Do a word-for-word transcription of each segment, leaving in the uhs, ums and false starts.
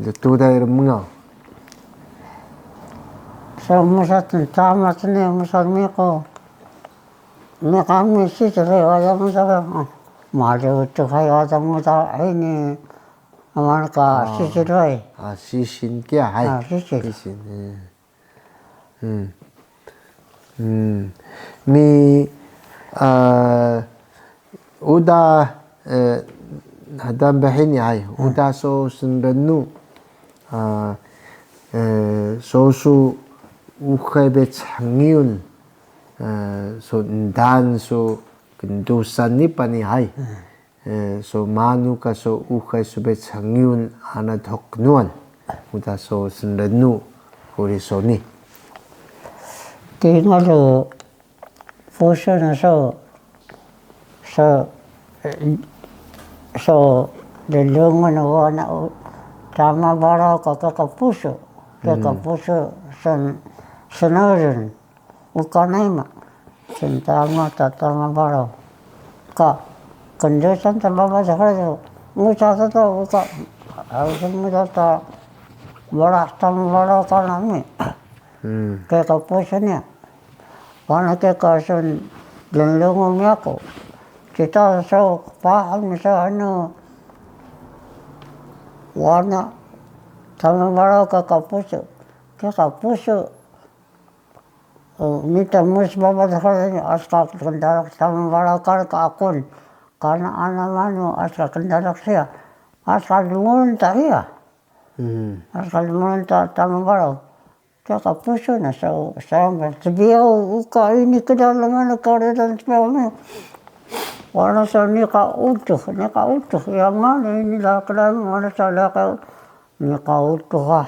Dtuday rmngaw. So musa tama tni musa miqu. Niqan mi sisil wada musa. Malu tu hay wada musa ini. Aman ka sisil way. Ah, sisil kiya hay. Ah, sisil. Sisil. Mi uda, hadan bhini hay, uda so snrnu, so su uxe be chngiyun, so ndaan su kndusan ni pa ni hay. So manu ka so uxe su be chngiyun ana dhuq knuwan, uda so snrnu uri so ni. Kingal pusu na so, so, so lnlungun wana tama baraw ka kika pusu, kika pusu snrun. Uka nima, sntama ta tama baraw. Ka kndusan ta baba dxral, musa ta ta uka, harus musa ta barah tama baraw ka nami. Kika pusu niya. Wana kika sun lnlungun miyaku. Cita so pahan so anu. Wana tama baraw kika pusu. Kika pusu. Mita mus baba dxral, aska kndaraq tama baraw ka akun. Kana ana manu aska kndaraq siya. Aska lnglungun ta hiya. Aska lnglungun ta tama baraw. Kika pusu na so, so tbiyaw uka ini kdala manu ka rudan tbiyaw mi. Wana so niqan utux, niqan utux. Ya manu ini la kdala manu so laqi niqan utux ah.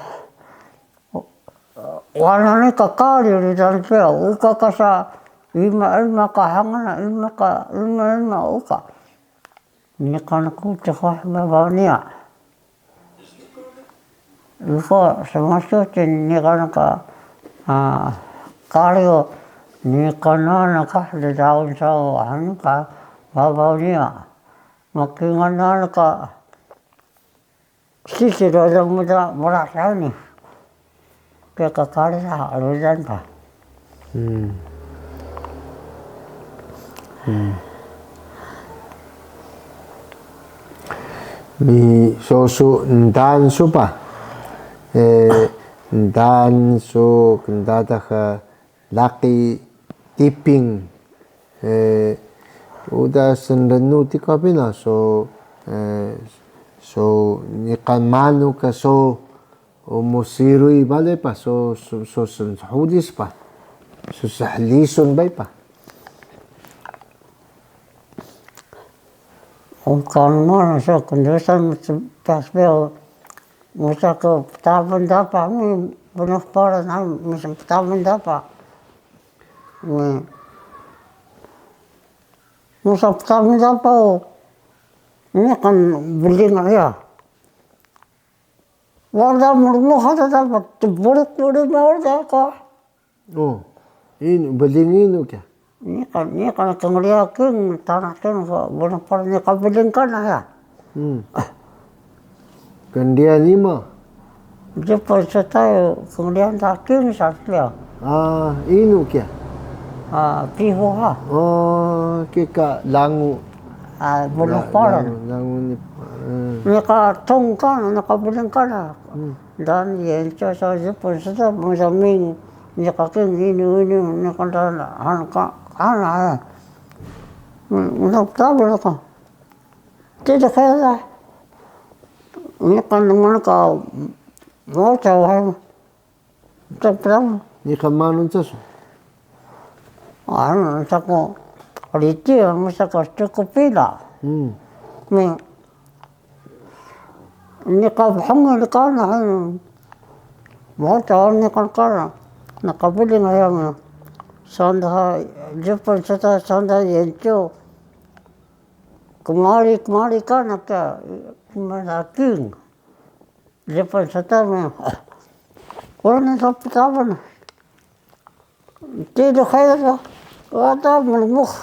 Wana ni ka kari rudan tbiyaw, uka ka sa ima ima ka hangna, ima ka ima ima uka. Niqan ka utux wah babaw niya. Uka smasu cin niqan ka kari o, niqan nana ka ddaun saw hanu ka babaw niya. Ma kingal nana ka Sisi rudan muda mrah saw ni. Kika kari sa rudan ta. Mi so su ndaan su pa. Ndaan su kndadax laqi tiping, uda snrnu ti ka pina so, so niqan manu ka so, msiruy bale pa so, so snhulis pa, so shlisun bay pa. Uka manu so kndusan mstas beo. Musa ka ptabun dapa mi, Bunuh Paran, musa ptabun dapa mi. Musa ptabun dapa o. Ini kan bling ya. Wada mrmuh ada dapa, tbruk uda ma wada ka. O, inu, bling inu kiya? Niqan, niqan kngriya king, tanah king, Bunuh Paran niqan bling kana ya. Kngriya nima? Jepun seta kngriya ta king sa kiya. A, inu kiya? A, Pihu ha. O, kika langu. A, Bunuh Paran. Langu, langu ni. Niqan tong kana, niqan bling kana. Dan yenco sa Jepun seta mesa ming. Niqan king inu inu niqan dana han ka hana. Niqan ptabun ka. Tidak kaya. Niqan mana ka moca wahai. Niqan manu ncasu? Anu, saku riti, saku cukup pila. Mi Niqan bhngil kana, motor niqan kana, niqan bling ayang. Sanda Jepun seta sanda yenco. Kmari, kmari kana ka, mana king. Jepun seta me. Kurang ni saptaban. Tidak kaya sa. Wada mrmuh.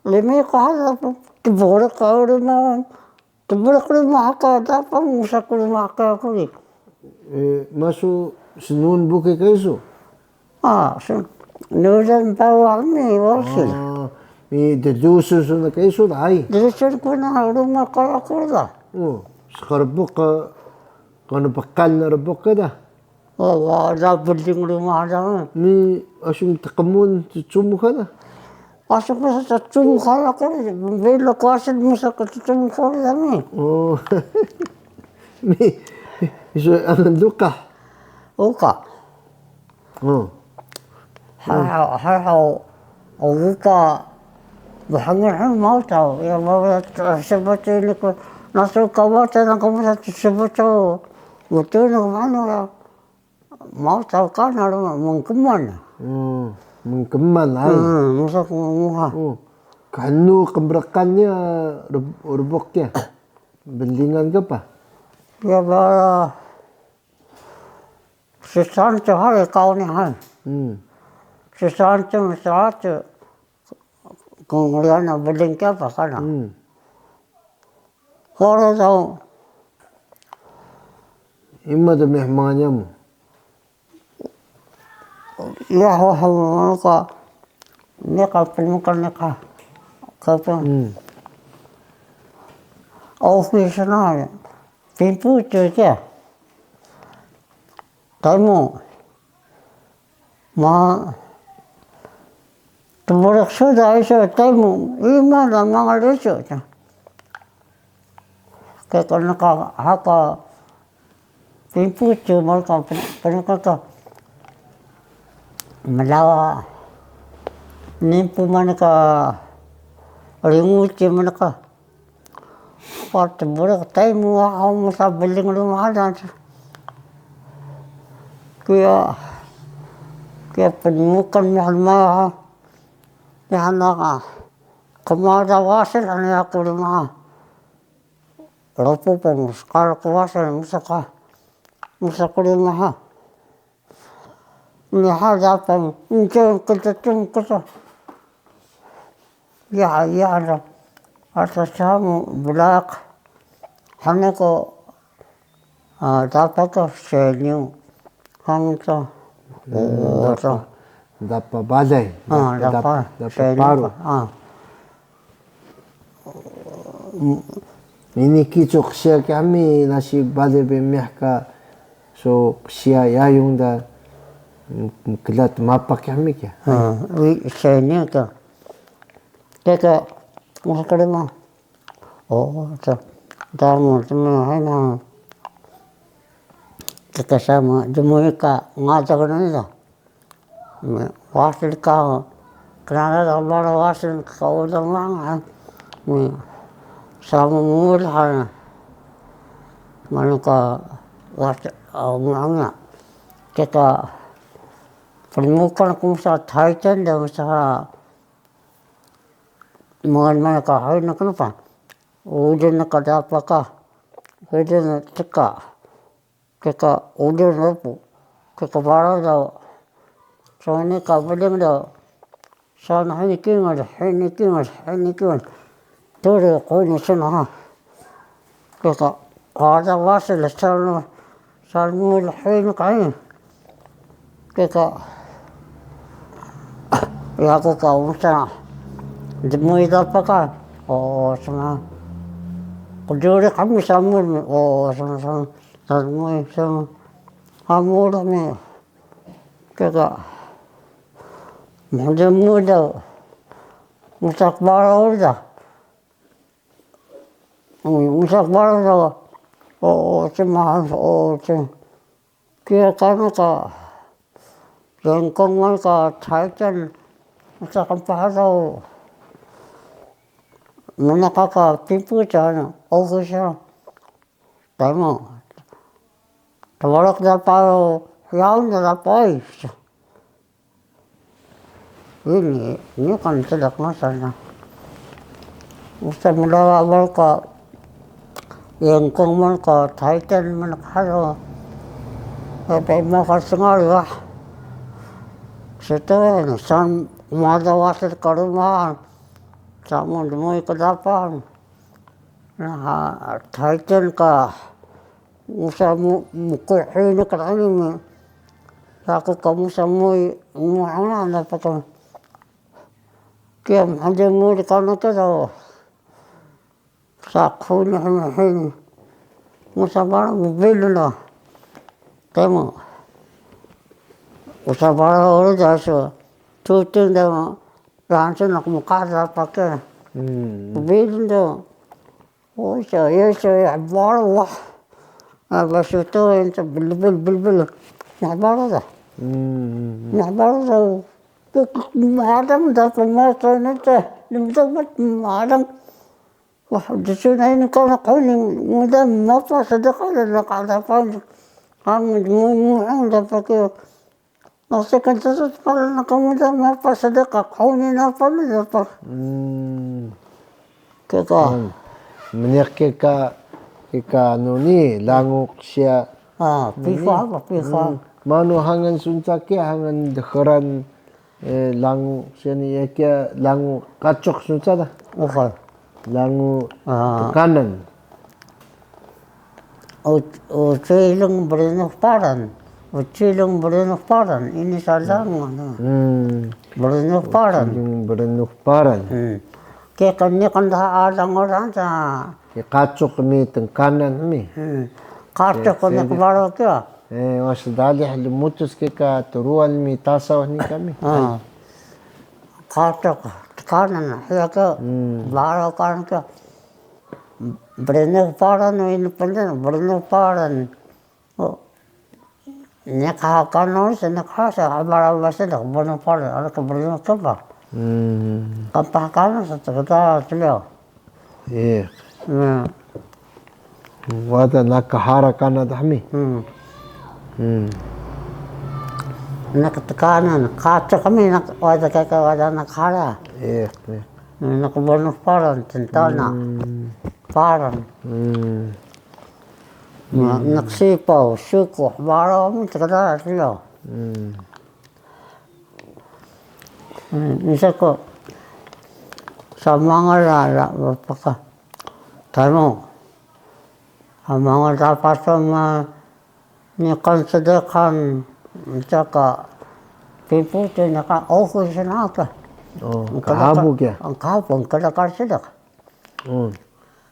Limi ka hada, tbur ka uri ma. Tbraq ruma haka dapa, musa ku ruma haka kuri. Masu snun buki kaisu? Ah, so, nuzan bawa mi wasi. Mi ddusu su na kaisu da ai. Ddusu ku na ruma kala kuri da. Sqrbuk ka, kanu pkan na rbuk ka da. Wa da bling ruma da. Mi asum tqmun tcum ka da. Asum ka tcum ka da kuri. Bilo ku asin musa ka tcum ka da mi. Mi isu angan duka. Uka. Haw, haw, uka. Bhangi han mau tau. Ya mau sebaca ini ku nasu kawa tana kamu satu sebaca. Betul nak mana ya? Mau tau kan ada mengkeman. Mengkeman ai. Masa ku nguha. Kanu kemrekannya rbuk ya. Blingan ka pa? Ya ba Sisantu hari kau ni han. Sisantu msatu. Kung riana bling ka pa kana. Kore tau. Ima de meh manya mu. Ya ho ho ka. Ni ka pun ka ni ka. Ka pun. Office na. Pimpu tu ke. Taimu. Ma tmuruk suda isu taimu. Ima na mangal isu. Ke kena ka haka pimpu tu mal ka pernah ka. Melawa. Nimpu mana ka ringu tu mana ka. Wah, tbruq taimu wa, musa bling ruma hadan. Kiya, kiya pnmukan maha maha. Kiya hana ka. Kmada wasil hana yaku ruma. Rupu pun skala ku wasil musa ka. Musa ku ruma ha. Ni hada pun, ncung kta cung kta. Ya, ya, ada. Ata samu blaq. Hane ko, dapa ko seniyu. Hang to. Dapa, dapa balay. Dapa, dapa seniyu paru. Ini ki so qsiya kami nasi bale bi mih ka so qsiya yayung da mkla tmapa kami kiya. Wi seni ka. Kika mkla ma. O, so. Damu tmu hai na. Kika sama dmu ka ngajak na. Wasil ka, knana da mara wasil ka uda mangan. Sama mul han. Manu ka wasil, mangan. Kika pnmukan ku musa Thailand da musa mangan mana ka hai na kenapa? Udan ka dapa ka. Udan teka. Kika udan rupu, kika bara da, soni ka bling da, sana hini kingal, hini kingal, hini kingal. Turi kuni sana ha. Kika kada wasil sana, sana mul hini kai. Kika, yaku ka usa, dmui dapa ka, o sana. Kduri kami samul, o sana sana. Dmui sama. Hamu da mi. Kika. Mhde mu da. Musak bara da. Musak bara da. O, o, cima, o, cima. Kiya kana ka. Yengkong man ka Thailand. Musak mpah da. Mnaka ka pimpu cana. Office. Taimu. Tmorok da paru, yaun da pais. Ini, ini kan tidak masalah. Musa mlawa mal ka, yengkong mal ka, Thailand mal ka haro. Apa ima ka sengal wah. Situ, san, mada wasit ka rumah. Samu dmui ka dapan. Nah, Taitan ka musa mu, mkuxul ni ka rani mi. Yaku ka musa mu, mu ana na pa ka. Kiya mhande mu di kana ka do. Sa khuni hini hini. Musa bara mu bilu na. Temu. Musa bara ora jaso. Tutun da. Lansu nak mukada pake. Hmm. Bilu do. Oh, so, ya, so, ya, baru, wah. Ah, basuto, yang tu, bel, bel, bel, bel. Nah, baru dah. Hmm. Nah, baru dah. Madam dah, pemoto ni tu. Dia betul-betul madam. Wah, di sini ini kau nak kau ni, mudah apa sedekah dah, nak ada apa ni. Kamu, mu, mu, ang dah pakai. Nasi kan tu, kalau nak kamu dah apa sedekah, kau ni apa ni dah apa. Hmm. Kika. Hmm. Meniq kika, kika anu ni, langu siya. Ah, ini. Piha apa, piha? Hmm. Manu hangan sunca kiya, hangan dheran, eh, langu siya ni, ya kiya langu kacuq sunca da. Oke. Langu, ah, tkanan. O, o, cilung Brunux Paran. O, cilung Brunux Paran. Ini salah, hmm, mana? Hmm. Brunux Paran. Cilung Brunux Paran. Hmm. Ke kani kan dah ada orang sa. Ke kacuq mi tkanan mi. Hmm. Kacuq ke, ni ke, kbaro ke. Eh, was dalih lmutus ke ka truwan mi tasaw ni kami. Ah. Kacuq tkanan, ya ke. Hmm. Baro kan ke. Brunux Paran, ini penting, Brunux Paran. Oh. Nek ha kanu se, nek ha se, abara basa dak Brunux Paran, ada ke Brunux kapa. Hmm. Kapa kanu se, teka tliyo. Iya. Hmm. Wada Nakahara kana da mi. Hmm. Hmm. Nek tkanan, kacuq kami, nek wada kaka wada Nakahara. Iya, iya. Nek Brunux Paran, tntana. Hmm. Paran. Hmm. Ma, hmm, nek Sipaw, Sukuh, baro mi teka tliyo. Hmm. Hmm, misa ko, sa mangal ra, ra, paka. Tanu. Sa mangal ra paso ma, Niqan sediqan, caka piputu niqan, ohu snaka. Oh, kahabu kiya? Kahabu, kada kar sediq. Hmm.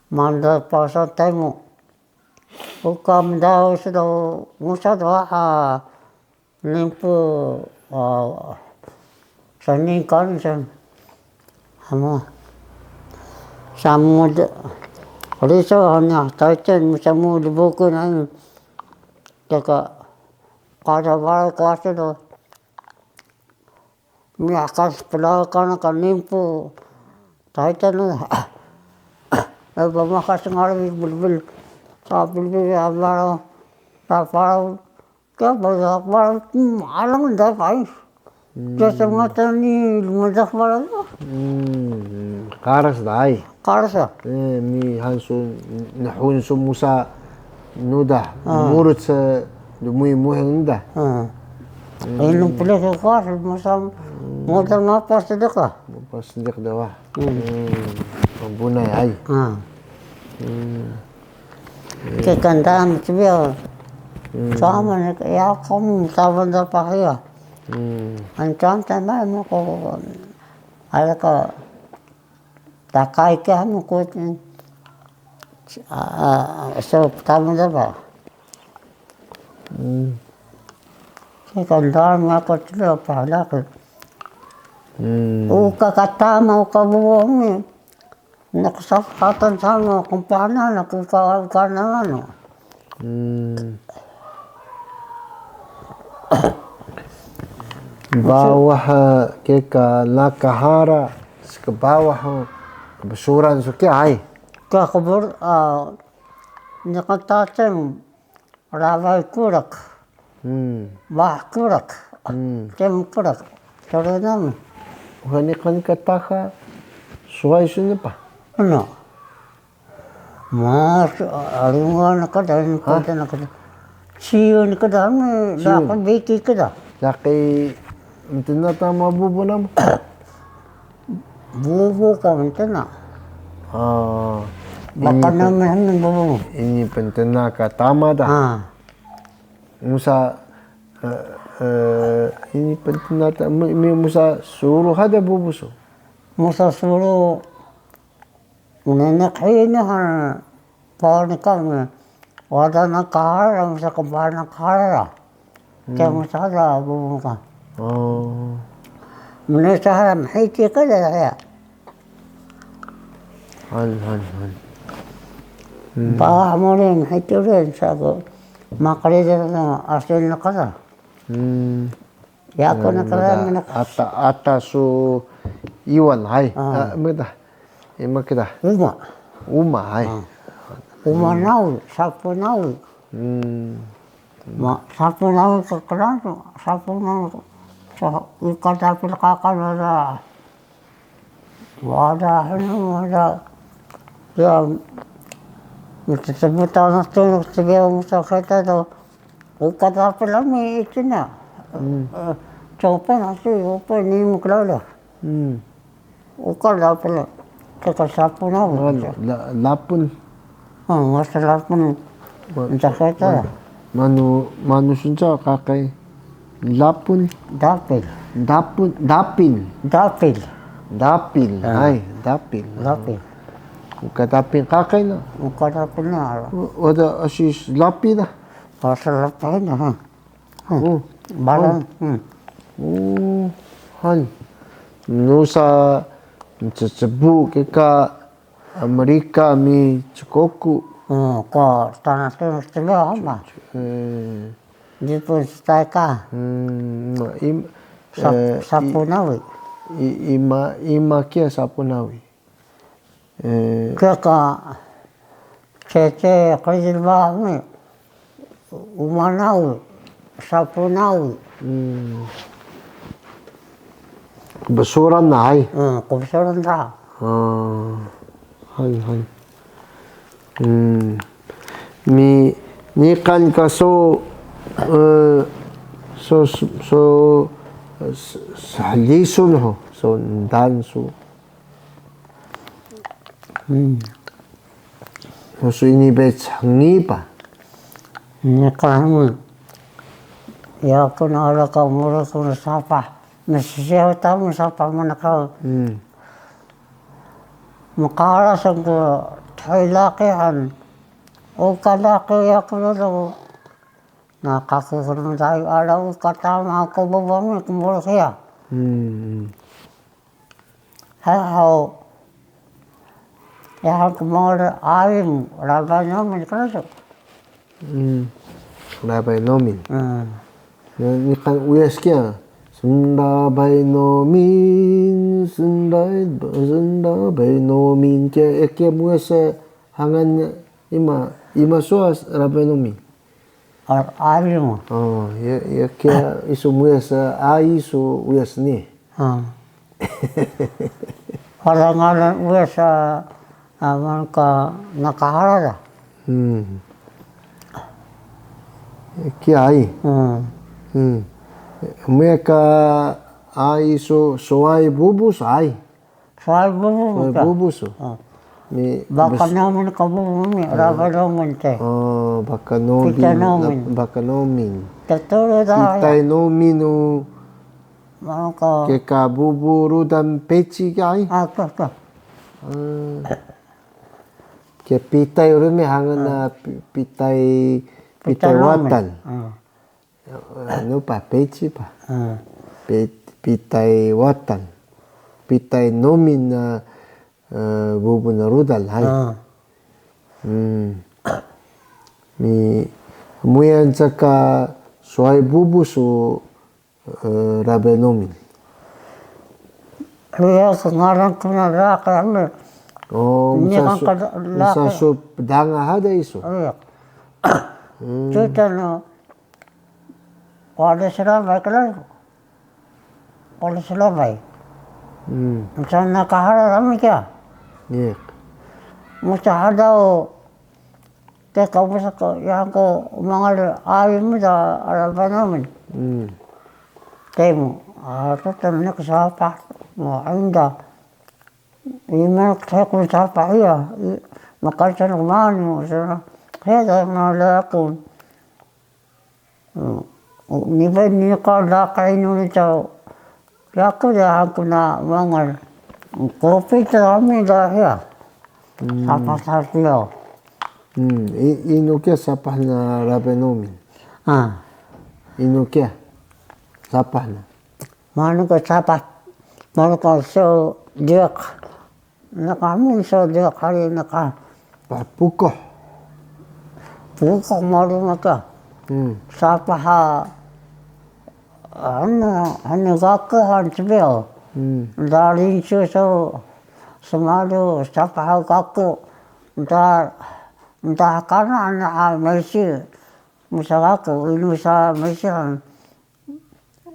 Manda pasa temu. Uka mdau sdo, musa do, ah, nimpu, ah, saning kan san. Ama. Samud, riso hanya, taicen, samud buku nai. Teka, kada baru kuasa do. Mia kas pelakan ka nimpu. Taita na. Eba makas ngarwi bilbil. Sa bilbil ya baro. Sa baro. Ka baro, baro. Hmm, alang da pai. Hmm. Ka semata ni lima dah baro. Hmm, karas dai. Karsa. Eh, mi hansu, nahun su musa nuda, ah, murut se dmui muheng nuda. Ah. Hmm. Inung pele ke karsa, musa, muda mapa sedekah. Mapa sedekah dawa. Hmm. Hmm. Bunai ai. Ah. Hmm. Ke kandang cebia. Hmm. Sama ni, ya, kamu saban da pahia. Hmm. Ancam sama mo ko, ada ka Takai ke anu ko, ah, so pertama dah ba. Hmm. Ke kandang aku tu apa lagi. Hmm. Uka kata mau ka buong ni. Nak sakatan sama kumpana nak uka kana anu. Hmm. Bawah, eh, ke ka Nakahara, ska bawah, eh, kbsuran su kiya ai. Ka kbur, ah, niqan taceng, rawai kuraq. Hmm. Bah kuraq. Hmm. Tem kuraq. Toro nami. Wah, niqan ka taha, suwai su ni pa? Ano? Mas, arungan ka dan, ha? Ka dan ka dan. Siun ka dan, siun. Laqi biki ka dan. Laqi mtna tama bubu nama? Bubu ka mtna. Ah. Baka nami hini bubu. Ini pntena ka tama da. Musa, eh, eh, ini pntena ta, mi, mi musa suru hada bubu su. Musa suru, nenek hini han, panika mi, wada na kahara, musa kebana kahara. Kiya musa hada bubu ka. Mnesa hara mhiti ka da ya. Han, han, han. Ba mure mhiti ure sa ko. Makare da na asin na ka da. Ya ko na ka da na. Ata, ata su iwan, hay. Ah, meda. Ima kida? Uma. Uma, hay. Uma nawi, sapu nawi. Ma, sapu nawi ka keran, sapu nawi. Sa, ika tapi kaka na da. Wada, hini wada. Ya, mita sebutan tu, sebe musa kata tu. Ika tapi lami itina. Coba nasi, coba ni muklala. Uka lapun, kika sapu nawi. Lapun. Masa lapun. Manu, manu sunca kakai. Lapun. Dapil. Dapun, dapin. Dapil. Dapil. Hai, dapil. Dapil. Uka dapin kakai na. Uka dapin na. Wada asis lapi da. Masa lapin na. Balang. Han. Nusa mcecebu ke ka Amerika mi Cikoku. Ko tanah tu mesti hama. Di pun setai ka. Sapu nawi. Ima, ima kia sapu nawi. Kiya ka cece qrijil ba mi, uma nawi, sapu nawi. Kbsuran na hay. Kbsuran da. Hay, hay. Mi niqan ka so, so, so, slisun ho, so ndan su. Musu ini bec hngi pa. Ini ka hngi. Ya pun ala ka mura ku sapah. Msisiyaw tamu sapah mana ka. Mkara sangku thuy laqi han. Uka laqi ya ku lalu. Na kaku kuru mdayu ala uka tama ku bubu mi ku mura kiya. Hao. Ya, kmol alim, rabay nomin knusu. Rabay nomin. Niqan uyas kiya, snrabay nomin, snrabay, snrabay nomin kiya, eh, kiya muyas, eh, hangan ima, ima suwa rabay nomin. Ar-, alim. Oh, ya, ya kiya isu muyas, ai isu uyas ni. Wada ngalan uyas, ah, manu ka nakahara da. Kiya ai. Muyas ka ai isu swayi bubu sa ai. Swayi bubu. Swayi bubu su. Baka nomin ka bubu mi, rabay nomin te. Oh, baka nomin. Pita nomin. Baka nomin. Teturu da. Pitay nomin u. Manu ka. Kika bubu rudan peci ka ai? Ah, ka, ka. Kika pitay rumi hangan na pi-, pitay, pitay watan. Anu pa, peci pa. Pe-, pitay watan. Pitay nomin na, eh, bubu na rudal, hay. Mi, muyan caka swayi bubu su, eh, rabay nomin. Iya, ngalan ku na laqi ami. Oh, msa su pdanga hada isu. Iya. Tutan, no. Wada srabay kla. Wada srabay. Msa nakahara rami kiya. Iya. Msa hada o, teka msa ko, yaku mangal awi mda ala banamin. Temu, ah, tutan nak sapah, mo inda. Ima saya ku sapah iya. Makacan manu sa, heda na lakun. Ni ba ni ka laqi inu ni ta. Yaku ya haku na mangal. Kopi ta ami da ya. Sapah sa kiya. Inu kiya sapah na rabe nomin? Inu kiya sapah na? Manu ka sapah, manu ka so diak. Naka mi so diak hari naka. Pukuh. Pukuh malu naka. Sapah ha, anu, anu gaku han cebeo. Dari su so semalu sapah ha gaku. Nta, nta kana ana ha mesi. Musa gaku, inu sa mesi han.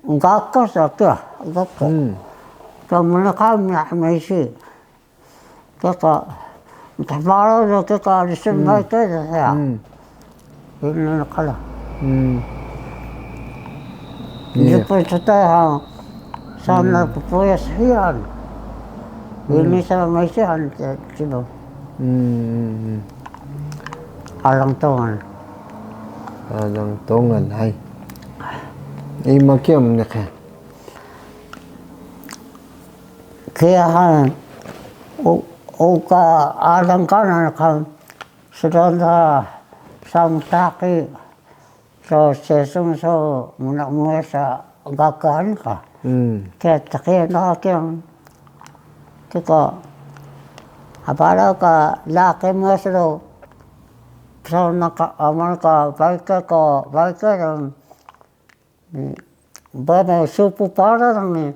Gaku sa kiya, gaku. Ka mnaka mi mesi. Kaka, tbaro do kaka, risun mai ke do ya. Ini nakala. Ini pa sata ha, sana pupuyas hiyan. Ini sa mesi han, cibo. Alang Tongan. Alang Tongan, hay. Ima kiya mneke? Kiya han, uka alang kana kan, sedang da samtaki. So sesung so muna mesa gaku han ka. Ke teke na ke. Ke ka, apara ka laqi mesa do. So naka aman ka baike ka baike dan. Baba supu para dan ni.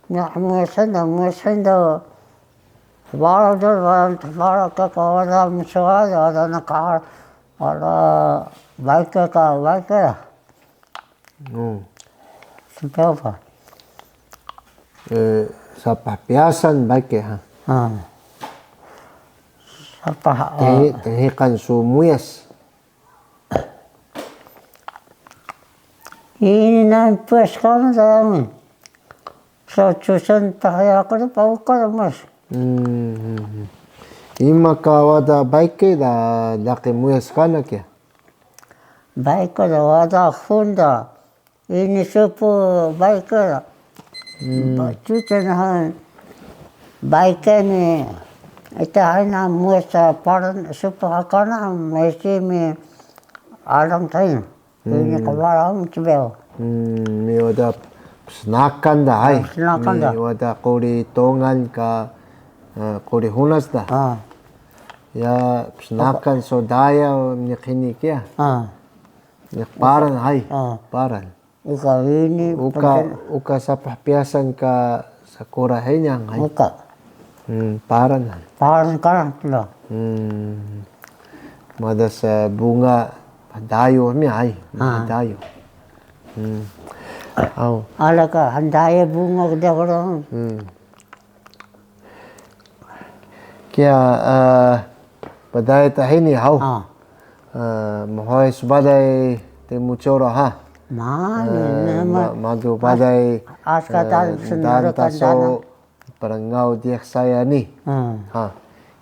Nya mesa da mesa da. Bara da bara ka ka wada mesa da naka. Ara baike ka baike. Seperti apa? Sapah piyasan baike ha. Sapah. Tnhiqan su muyas. Ini nan puyas kana dami. So cusan tahi aku de pau kana mas. Ima ka wada baike da laqi muyas kana kiya? Baike da wada hunda. Ini supu baike da. Cusan han baike ni. Ita hai na muyas paran supu hakana mesi mi alang tain. Ini kbara mu cbeo. Mi wada psnakan da hay. Psnakan da. Mi wada quri Tongan ka, quri Hunas da. Ya psnakan so daya niq hini kiya. Niq paran hay. Paran. Uka ini. Uka sapah piyasan ka sakura henyang hay. Uka. Paran han. Paran karan pula. Madas bunga dayu mi hay. Dayu. Au. Ala ka handaye bunga kda kda. Kiya pdaya ta hini haw. Mhuway sbaday tmucoro ha. Madu baday. Aska tan snrkan dana. Prengaw diyax saya ni. Ha.